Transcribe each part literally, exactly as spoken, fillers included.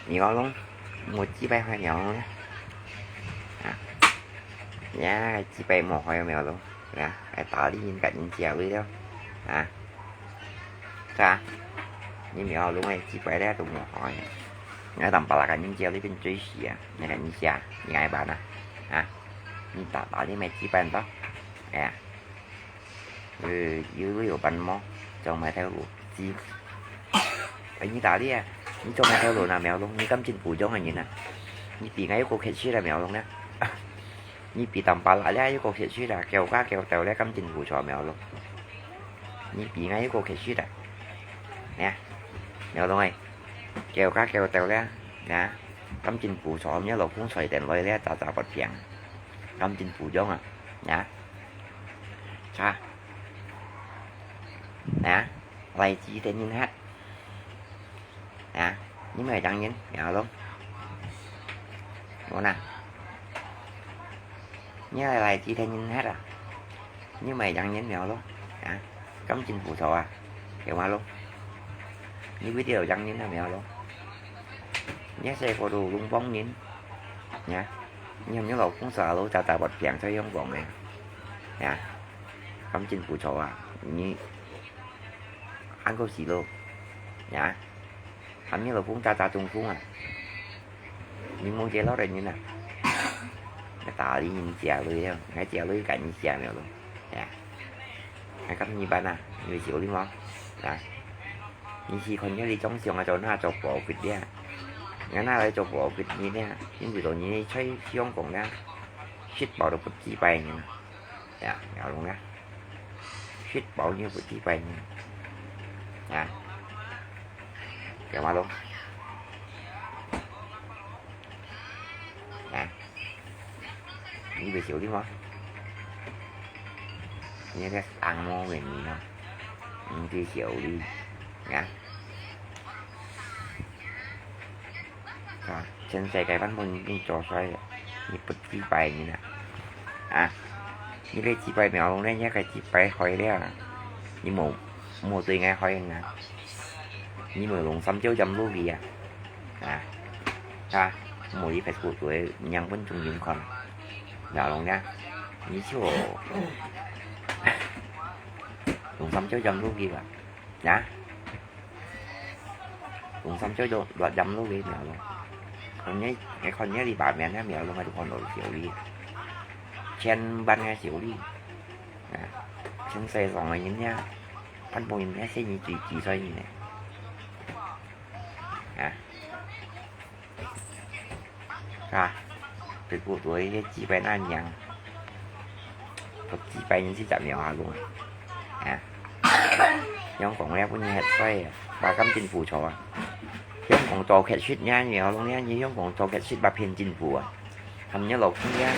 苗龍，無雞排還苗龍呢？啊，呀，雞排無開苗龍，呀，還打理人家人家位了，啊，是啊，你苗龍个雞排了都無開，你當把那个人家位變最死啊，那个人家，你愛辦啊，啊，你打打理买雞排到，哎呀。 呃，有有辦法，做买頭路，知。哎，你打理啊，你做买頭路那苗龍，你感情不忠个人啊，你比𠊎有个客氣了苗龍呢。你比當巴拉了有个客氣了，叫家叫到了感情不錯苗龍。你比𠊎有个客氣了，呀，苗龍哎，叫家叫到了，呀，感情不錯，你老公睡等來了，咋咋不平，感情不忠啊，呀。 Sa? Nè, lai chi tên nhìn hết. Nè, nhưng mà chẳng nhìn mèo luôn. Ủa nè. Như là lai chi tên nhìn hết à? Nhưng mà chẳng nhìn mèo luôn. Nè, cắm chim phủ sổ à? Kiểu mà luôn. Như video chẳng nhìn là mèo luôn. Nhớ xe cô đồ lung bóng nhìn. Nè. Ngiam ngiam lou kong sa lou cha cha bọt piang choi yong kong nè. Ya. Cắm chim phủ sổ à. Nhi. Ăn kau xì lô. Ya. Hàm ngiam lou kong cha cha tung kong à. Nhi mong chế lót rồi nhi nè. Ngai ta li nhi chia lui ya. Ngai chia lui cả nhi chia mèo lou. Ya. Ngai cắm nhi bán à. Nhi xỉu li mò. Ya. Nhi xì khon nhi li chong siong à cho na cho bò kịt ya. Ngai na lai cho bò kịt nhi ya. Nhi bì lou nhi choi siong kong ya. Shit bảo được bút chi bay nhi. Ya, ya lung ya. Shit bảo nhi bút chi bay nhi. Ya. Kéo mà lung. Ya. Nhi bì xỉu li mò. Nhi cái ăn mò mình nhi nè. Nhi bì xỉu li. Ya. Ka, chen sai kai pan pun ni cho sai, ni put chi pai ni na. À, ni lê chi pai mèo lông lê nhé kai chi pai hoi lê à. Ni mù, mù tui ngai hoi na. Ni mù lông sam chiu chăm lu vi à. À, ka, mù li Facebook tui nhang pun chung yin kon. Mèo lông nha. Ni chiu. Lông sam chiu chăm lu vi à. Nha. Lùng sâm choi do luat yam lu ve miao lu. Kon nhe, nge kon nhe li ba mian nhe miao lu nge tu kon lo fiu li. Chen ban nge fiu li. Nha. Chen sai song nge yin nha. Pan pung yin nha se ni tui ki soi ni ne. Nha. Ka, Facebook tui ye chi pai na nyang. Ko chi pai yin si chak miao ha lu. Ha. Yong kong le pun ni het sai. Ba kam chính phủ cho. Yong kong cho khet shit nya miao lu nya ni yong kong cho khet shit ba phiên chính phủ à. Ham nya lo kong nya.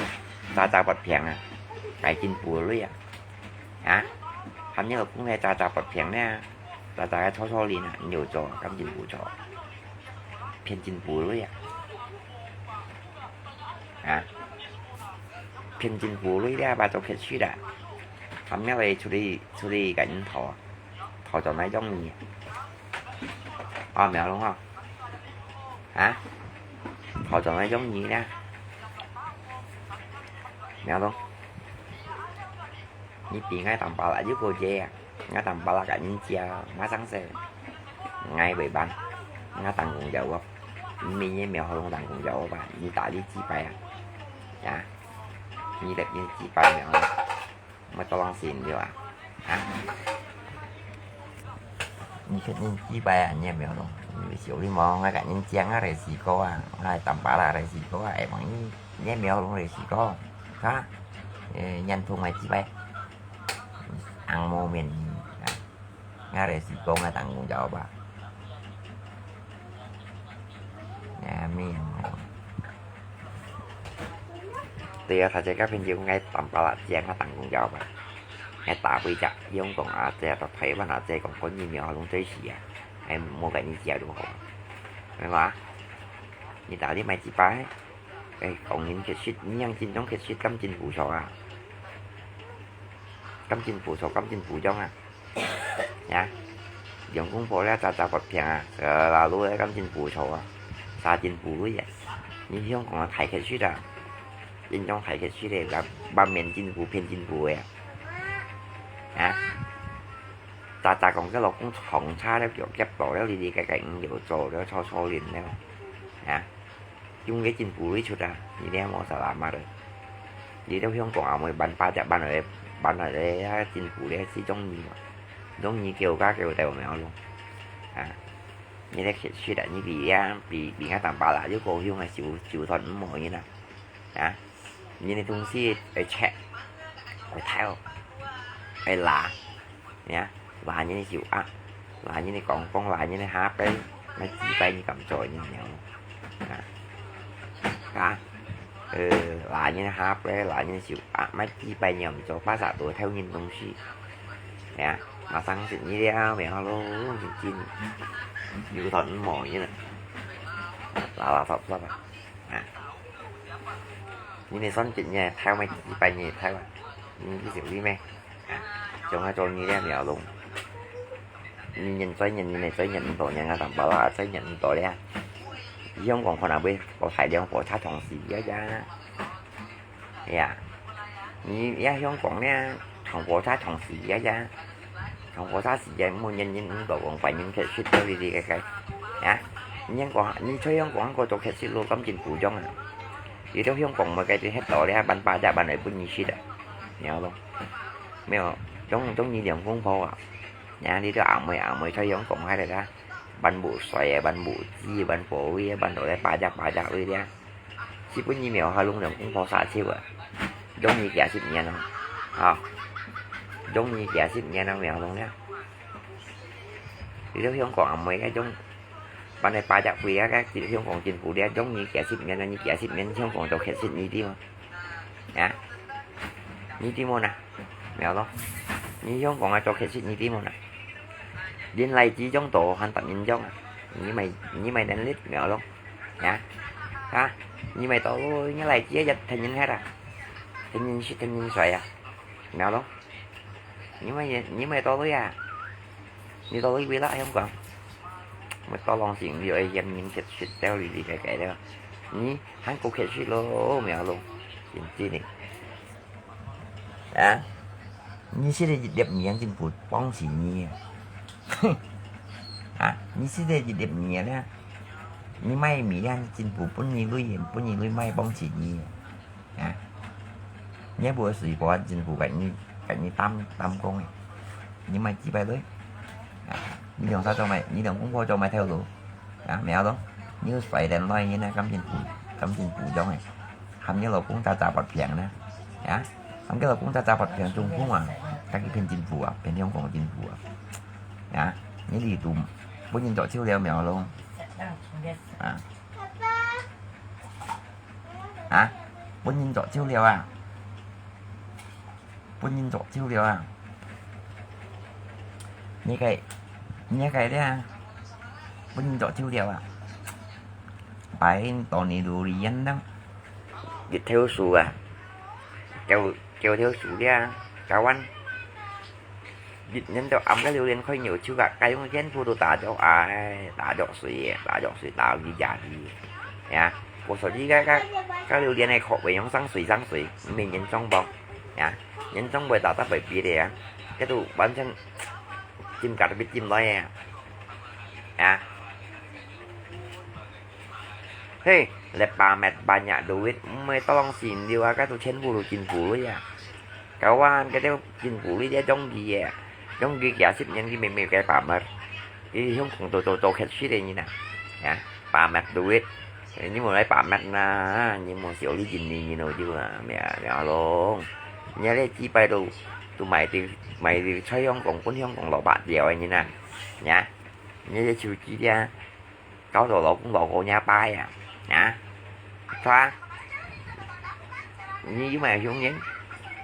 Cha cha bọt phiang à. Cải chính phủ lui à. Ha. Ham nya lo kong le cha cha bọt phiang nya. Cha cha cho cho li na, nhiều cho, kam chính phủ cho. Phiên chính phủ lui à. Hả? Phiên chính phủ lui à, bà cho kẹt suy đã. Hàm nhau đây, chú đi, chú đi gánh thỏ. Thỏ cho nó giống gì? À, mèo đúng không? Hả? Thỏ cho nó giống gì nè? Mèo đúng. Ni pi ngai tang pala ju ko je. Ngai tang pala ka nin chia ma sang se. Ngai bai ban. Ngai tang kong jau ba. Ni mi ni miao hong tang kong jau ba. Ni ta li chi pai a. Ya. Ni dep ni chi pai miao. Ma to lang sin jo a. Ha. Ni khet ni chi pai a ni miao long. Ni siu li mo ngai ka nin chia ngai re si ko a. Ngai tang pala re si ko a. Ai bang ni ni miao long re si ko. Ha. Ê, nhận thu mai chi pai. Ang mo miền. Nga re si ko nga tang kong jau ba. Nga miền. Tia sa che ka phin jiu ngai tam pala chia nga tang kong jau ba. Ngai ta pui cha yong kong a che ta phai ban a che kong kon ni miao long che si a. Ai mo ka ni chia du ho. Ngai ma. Ni ta li mai chi pai. Ê, kong yin khet shit, ni yang chính trong khet shit, kam chính phủ cho a. Kam chính phủ cho, kam chính phủ trong a. Ya. Yong kong pho le cha cha bọt phiang a. Sa la lu le kam chính phủ cho a. 沙政府个啊，你香港个大缺失啊，印象大缺失个，外，外面政府騙政府个啊，啊，早早講个勞工長差了，腳夾到了，哩哩个个，嗯，有做了，錯錯人了，啊，用个政府个出啊，你這無啥啦嘛了。你到香港啊，會辦巴隻，辦來，辦來个啊，政府个係中意嘛，中意叫加叫到苗咯，啊。 你咧食食啊，你比啊，比，比較淡薄啦，又高興啊，就，就算毋好人啊。啊，你个東西愛check，愛偷，愛拿，呀，拿人个手啊，拿人个公公，拿人个下背，那幾擺你敢做你娘？啊，啊，呃，拿人个下背，拿人个手啊，那幾擺你敢做，巴沙都偷人東西。 呀，馬上食你了，苗咯，真，有斷無呢，垃垃圾圾啊！啊，你个算真个，偷乜幾擺你偷啊？你去小弟咩？啊，總係做你了，苗咯。你人再人，你个再人毋到，人家淡薄啦，再人毋到了。香港可能會，我大量火車同時一樣。 呀，你也香港呢，同火車同時一樣，同火車時間，每日人都講，反正佢食到哩哩个个，呀，你香港，你在香港个做佢食咯，感情不一樣啊。你到香港麼个就食到了，辦巴隻，辦來分你食啊，你好咯，沒有，中，中意兩公婆啊，呀，你到阿妹阿妹在香港還得啦，辦無水啊，辦無紙，辦火位啊，辦到來巴隻巴隻位了。 係分你苗下弄兩公婆殺手啊！中意幾十年咯，啊，中意幾十年咯，苗弄了。你到香港啊，每个種，搬來巴隻回啊，該香港政府咧，中意幾十年啊，你幾十年香港做其實你知無？啊？你知無呢？苗咯，你香港啊做其實你知無呢？連荔枝種到還得人種啊，你咪，你咪能力苗咯。 呀，哈，你買到，你來接一天人客啊，天人食天人睡啊，苗咯。你買，你買到位啊，你到位位啦，香港。我到浪先有一些人食，食掉哩哩个个了，你還過去食咯，苗咯，真正的。 啊，你食了一粒米，政府幫死你啊！啊，你食了一粒米了，你賣米啊，政府分你鐳，分你鐳賣幫死你啊！啊，你也不會水果，政府給你，給你擔，擔工的，你賣幾百鐳？啊，你兩儕做麼，你兩公婆做麼頭路？ 啊，苗咯，你有衰人來人啊，感情不，感情不一樣欸。喊你老公打打發平呢，啊，喊你老公打打發平中風啊，家己騙政府啊，騙香港政府啊，啊，你裡肚分人捉走了苗咯，啊，啊，分人捉走了啊，分人捉走了啊。 你个，你个咧，分人捉走了啊！擺到你榴槤了，日頭樹啊，九，九頭樹了，九彎，日人都暗个榴槤開牛樹啊，該用全部都打著，哎，打著水，打著水，打幾下去，呀，我說你个，个，个榴槤个殼位用生水生水，毋免人種啵，呀。 人總會打得會別个啊，這都完全進價都別進來啊。啊，嘿，你百萬、百萬都，毋會當時了啊，該都全部都政府个啊。Kawan，該都政府个啊，中意个啊，中意幾十年，佢明明該百萬，佢香港都做做客去个人啊，啊，百萬都。 你莫來把脈啦，你莫小你今年你老就啊，咩啊，咩啊咯。你這幾擺都，都買到，買到在香港，分香港老爸掉个人啊，呀，你這手機啊，搞到老公老婆若爸呀，啊，是吧？你有麼个用人？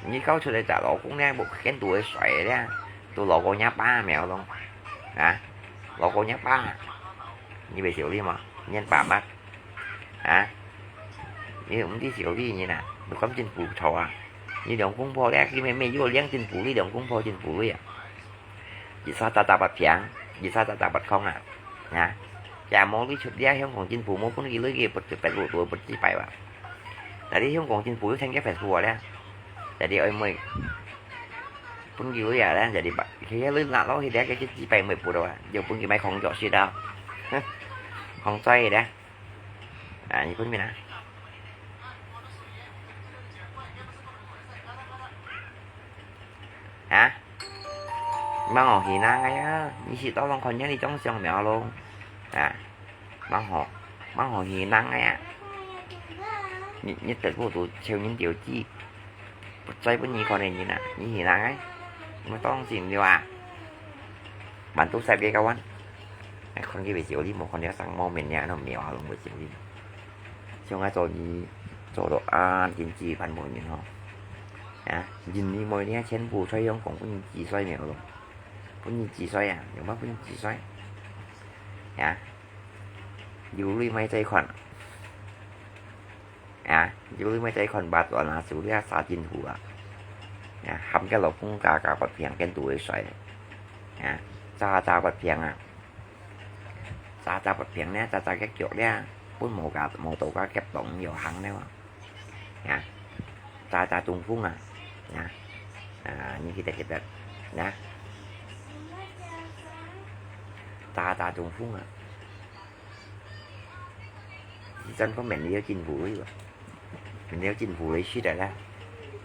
你搞出來隻老公呢，無見到會衰个呢，都老婆若爸咩咯，啊，老婆若爸，你會小你嘛？你把脈。 啊，你毋知小李人啊，你講政府錯啊！你兩公婆咧，佢明明有領政府，你兩公婆政府个啊！一儕打打發平，一儕打打發空啊！啊，也無鐳出這，香港政府無分佢鐳，佢不知別路，都不知擺哇。Jadi香港政府又聽佢別路啊咧，jadi愛妹分佢鐳啊咧，jadi佢个鐳拿落去咧，佢就知擺妹不到啊，又分佢買空腳食啊，哼，空嘴咧，啊，你分佢啊？啊？ Mang hò hì nang ai á, mi sì tao lòng khon yén li chong siang miao lòng. À, mang hò, mang hò hì nang ai á. Nhi, nhi tết bố tù chêu nhin tiếu chi. Bố choi bố nhi khon nè nhin à, nhi hì nang ai. Mà tao lòng xin liu à. Bạn tu sai bia kawan. Ai khon kì bê chiếu li mô khon liu sang mô mền nha, nó miao lòng bê chiếu li. Siang ai cho nhi, cho đồ an, chính trị phản bội nhin hò. À, nhìn đi môi nha, chén bù xoay hông kông, bún nhìn chỉ xoay mèo lòng. Bún nhìn chỉ xoay à, nếu mà bún nhìn chỉ xoay. À, dù lui mai chay khoản. À, dù lui mai chay khoản bát tuần là dù lui xa chính phủ à. À, hâm cái lộc phung cả cả bát phiang kén tù xoay. À, xa xa bát phiang à. Xa xa bát phiang nè, xa xa kép kiok nè. Bún mô cả, mô tô cả kép tổng nhiều hàng nè. Nha. Xa xa Trung Phung à. Nha. À, như kita kita. Nha. Xa xa Trung Phung à. Thì dân có mẹn liêu chính phủ ấy. Mẹn liêu chính phủ lấy shit rồi đó.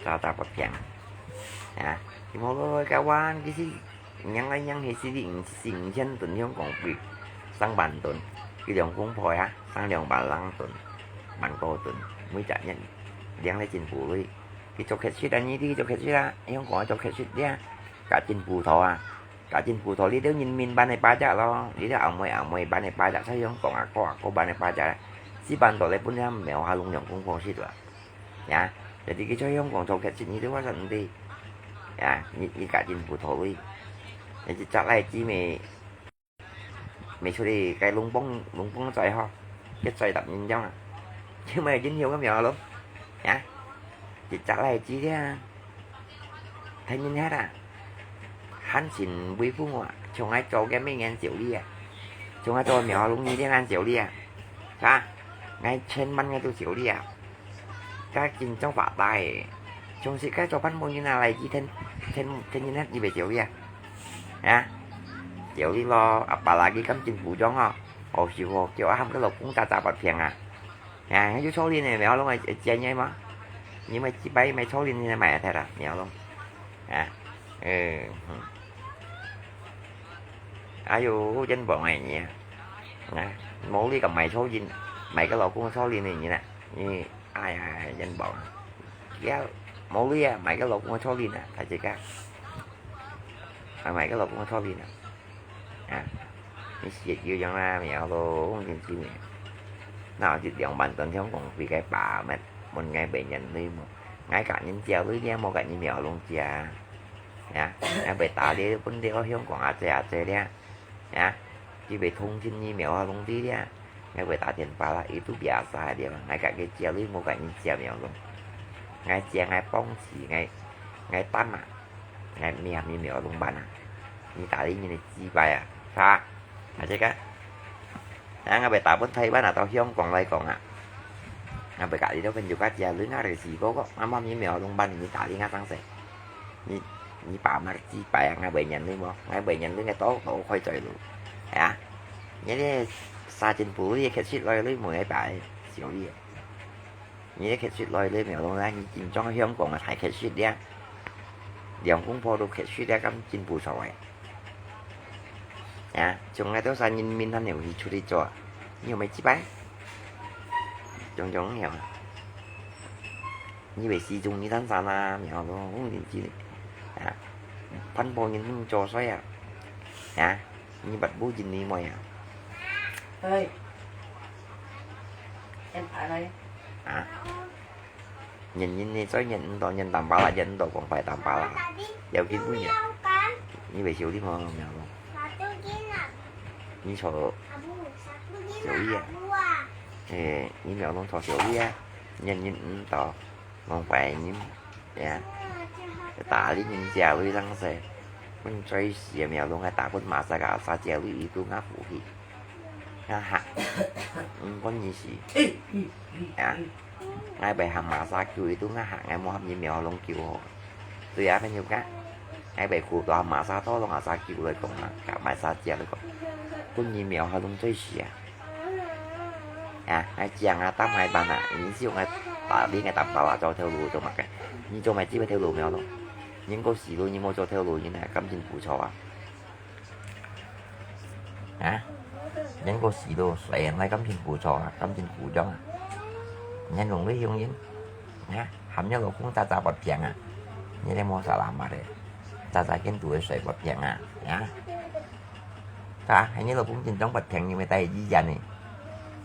Xa xa bát phiang. Nha. Thì mô lôi cả quan cái gì. 娘个娘係四五，四五千噸香港幣，三萬噸，佢兩公婆啊，生兩萬零噸，萬過噸，每隻人領了政府鐳，佢做乞食啊，你去做乞食啊，香港做乞食啊，甲政府討啊，甲政府討，你兜人民辦个巴扎咯，你兜阿妹阿妹辦个巴扎，在香港阿哥阿哥辦个巴扎，四萬多來分了苗下弄兩公婆食啊。 呀，jadi佢在香港做乞食，你都話毋對。呀，你，你甲政府討鐳，你一隻來姊妹，妹出去該龍幫，龍幫載吼，佢載搭人樣啊，因為人有个苗咯，呀，一隻來姊啊， 聽人歇啊，還真威風啊！像𠊎做个美顏小麗啊，像𠊎做苗龍你个顏小麗啊，哈！𠊎千萬个都小麗啊，該真正發達欸！像是該做番無人啊來去聽，聽，聽人歇你袂小麗啊，啊！小麗咯，apalagi敢真武裝哦，好笑哦，叫阿喊个老公打打白平啊！ 啊，有錯人个，苗龍个，个建議嘛？你買幾百買錯人个買忒啦，苗龍。啊，嗯，嗯。哎喲，真棒个你啊！啊，無你个買錯人，買个老公个錯人个你啦，你，哎呀，真棒啊！呀，無你啊，買个老公个錯人啊，大家，啊，買个老公个錯人啊！ 啊，你食有樣啦，苗咯，講真真个。那一兩萬噸香港飛个巴乜，問𠊎會人鐳無？𠊎甲人借鐳了，無甲人苗龍借。啊，𠊎會打了，分了香港阿姐阿姐了。啊，佢會同情你苗啊龍鐳了。 𠊎會打電話啦，佢都biasa了，𠊎甲佢借鐳無甲人借苗龍。𠊎借𠊎幫持，𠊎，𠊎擔啊，𠊎命命苗龍辦啊，你打你人个雞巴啊，哈，啊這个，啊，𠊎會打分台灣啊，到香港來講啊，𠊎會甲你兜朋友家借鐳，𠊎就是哥哥，啊，媽咪苗龍辦，你打你𠊎當時。 你，你爸媽雞巴啊，𠊎會人鐳無？𠊎會人鐳，𠊎刀刀開嘴路。啊？你這沙塵暴，你乞食來鐳無？𠊎爸小麗。你這乞食來鐳苗龍啊，你緊張香港啊，太乞食了。兩公婆都乞食了，敢真不錯欸。啊，從來都係人民還有去出去做，你有沒有雞巴？種種樣啊。 你會死中你單身啊，苗咯，講真真个。啊，番婆人毋做衰啊。啊，你不不認你妹啊。哎，先排來。啊，認認你再認毋到，認淡巴啦，認毋到講排淡巴啦。有見不認。你會笑你無，苗咯。你坐小姨啊。誒，你苗咯坐小姨啊，認認毋到。 講白人，呀，打你人家位浪嗄，問最時个苗龍啊，打分馬殺啊，殺家位一度啊武器。啊哈，嗯，講你是，啊，𠊎會喊馬殺雞，都𠊎喊，𠊎無喊你苗龍救好。對啊，朋友家，𠊎會苦到馬殺到龍啊，殺雞來講啊，甲馬殺雞來講，講你苗還龍最死啊。啊，𠊎講啊，打買辦啊，你是用來打，你个打打啊，做頭路做麼个？你做麼个只會頭路苗咯？你个死路，你無做頭路，你哪甘心苦楚啊？ 啊，人个死路，誰來甘心苦楚啊，甘心苦衷啊？人用力用人，啊，喊你老公早早發病啊，你來莫啥啦嘛的，早早跟肚子水發病啊，啊，啊，喊你老公緊張發病，你咪帶醫院呢，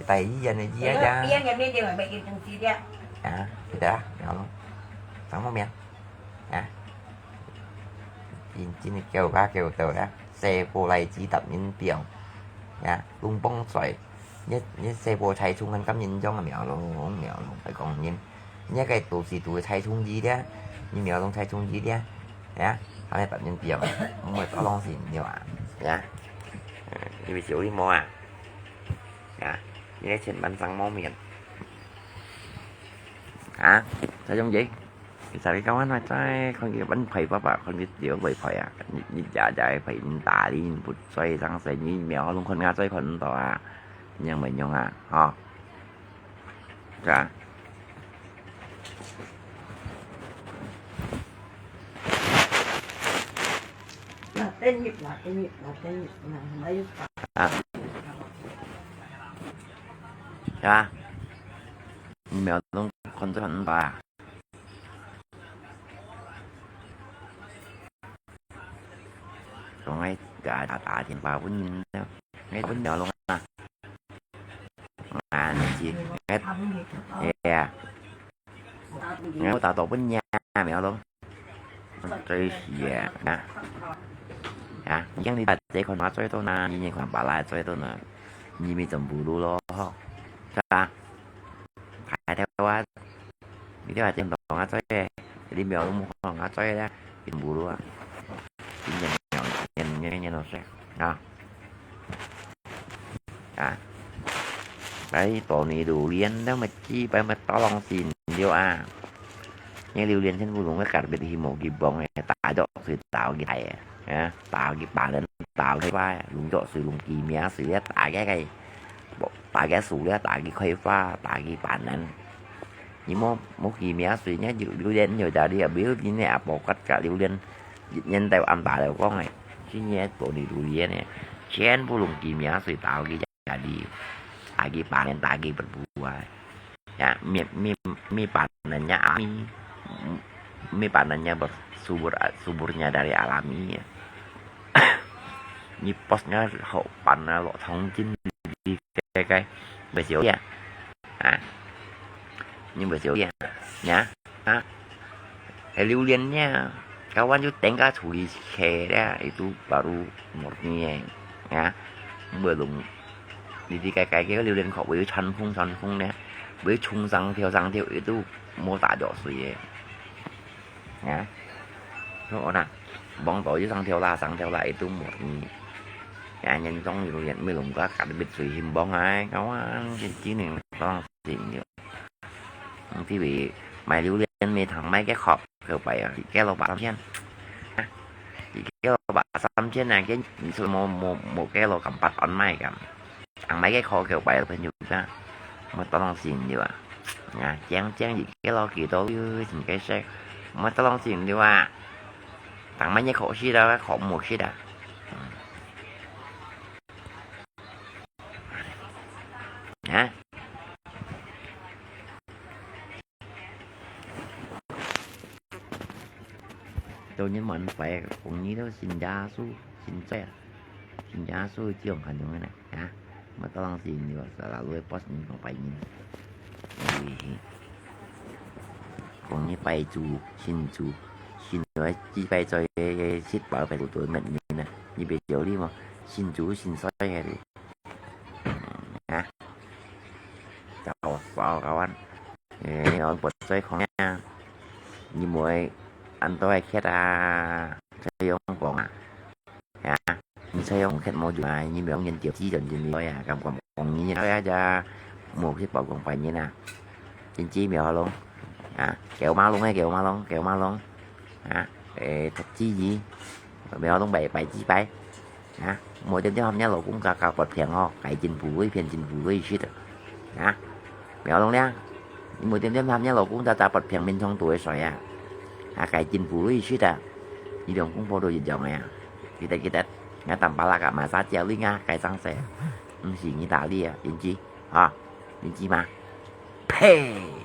帶醫院呢，醫院啊，啊，對啊，然後，什麼名？啊？ 真真个叫甲叫到啦，細部來指答人表，呀，弄崩水，你你細部猜出很感人中个苗龍苗龍，來講人，你个都是都猜中意的，你苗龍猜中意的，呀，還來答人表，毋會多浪費了啊，呀，因為小你無啊，呀，你个千萬上毛面，啊，蔡中杰。 Cari kawan macam, kon ki ban pai papa, kon ki tio pai pai ah. Ni ni ja ja pai ni tali ni put soi sang sai ni mèo long kon nga soi kon to ah. Nyang mai nyong ah, ho. Ka. Ah. Ka. Ni mèo long kon soi kon to ah. Rồi ngay cả đã, đã tiền vào vốn, ngay vốn nhỏ luôn à. À, nè chị. Ngay, yeah. Ngay ta tổ vốn nhà mèo luôn. Tôi xìa nè. À, yang đi đặt dây còn hóa chơi tôi nè, nhìn còn bà lại chơi tôi nè. Nhìn mi tầm bù đu lo. Sao? Thái theo á. Ni dia macam tong ah coy. Jadi mèo lu mukha ngah coy dah. Kin bulu ah. Kin nyan nyan nyan nyan nyan nyan. Nah. Ah. Pai to ni durian dah mesti pai mat tolong sin dio ah. Ni durian sin bulung ka karbit himo gibong eh. Tak ada sui tau gi thai eh. Ya, tau gi panen tau gi pai. Lung jok sui lung kimia sui ya tak kai kai. 大个樹咧，大个開花，大个辦人。你莫莫記名誰呢？榴榴蓮有道理啊，榴蓮呢啊，無骨个榴蓮，一年到暗打了講誒，今年多你榴蓮呢，全部攏記名誰打个家己，大个辦人，大个不不啊，呀，沒沒沒辦人家阿咪，沒辦人家不subur suburnya dari alami ya. 你 boss 你好辦啊，落通知你个个，毋少啊，啊，你毋少啊，呀，啊，係榴槤呀，kawan就等个處理起啦，itu baru murni啊，啊，毋會弄，你个个个榴槤殼會有穿風穿風呢，會衝上跳上跳，itu無打著水个。 啊，好啦，望到一上條啦，上條啦，itu murni。啊，人講有人咪弄个隔壁水興旺啊，搞啊，這幾年當時了。嗯，譬如買榴槤，買糖買个殼，佢擺啊，一個六百三千。啊，一個六百三千啊，跟你說無無無個六百八安買个。 Ang mai cái khó kiểu bài là phải nhục ra. Mà tao lòng xin điều à. Nha, chén chén gì cái lo kỳ tao ư xin cái xe. Mà tao lòng xin điều à. Tang mai cái khó xí đó, khó mua xí đó. Hả? Tao nhớ món phải cũng như đó xin giá số, xin xe. Xin giá số chứ không cần dùng cái này. Hả? Mà tao lòng xin điều à, sao là lối post như không phải nhìn. Ui. Cũng như phải chủ, xin chủ, xin nói chỉ phải cho cái shit bảo phải của tôi mệt nhìn nè. Như bây giờ đi mà, xin chủ, xin soi hay đi. Hả? Chào, chào các bạn. Ê, nó bật soi không nha. Như muội ăn tôi khét à. Sao không còn à? Hả? Ni sai yong khet mo ju ai, ni mi yong nyen tiap chi jan jin ni loi a, kam kam 你那个叫没去包公拜年啊？真正没有弄啊？给我妈弄哎，给我妈弄，给我妈弄啊！诶，读记忆，没有弄拜拜祭拜啊！没点点他们家老公家家不平哦，改进不会偏进不会去的啊！没有弄了，你没点点他们家老公家家不平民众都会衰啊！啊，改进不会去的，你两公婆都一样的呀！记得记得，俺当巴拉个马杀鸡啊，该上谁？不是你打理啊，林记啊，林记吗？呸！